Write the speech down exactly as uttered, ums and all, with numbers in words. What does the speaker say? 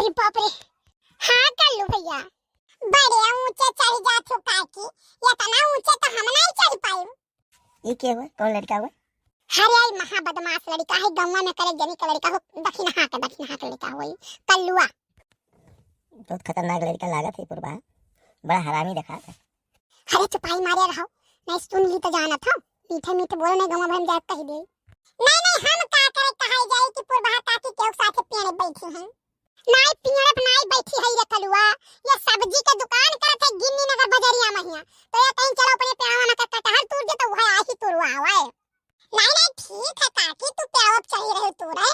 अरे बाप रे। हाँ कल्लू भैया, बड़े ऊंचे चढ़ जात हो काकी, इतना ऊंचे तो हम नहीं चढ़ पाए। ये के हुआ? कौन लड़का हुआ? अरे, ई महा बदमाश लड़का है, गौवा में करे जनी का लड़का हो, दखिनहा के, दखिनहा के लड़का हुआ ई, कल्लुआ। बहुत खतरनाक लड़का लागत है पुरबा, बड़ा हरामी देखात है। अरे चुपाई मारे रहो, नहीं सुन ली तो जानत हो, मीठे मीठे बोलो, नहीं गौवा भर में जाके कह दे। नहीं, नहीं, हम का करे कहाई जाई कि पुरबा काकी के साथे पेड़ बैठी हैं। नाई पियड़प नाई बैठी है रे कलुआ, ये सब्जी के दुकान करत है गिन्नी नगर बजरिया में हिया। तो ये कहीं चलो अपने पेड़वा में का कटहल तूर दे तो वह आही तुरवा आवे। नहीं, नहीं, ठीक है काकी, तू पेड़वा पे चढ़ी रही तू रहे,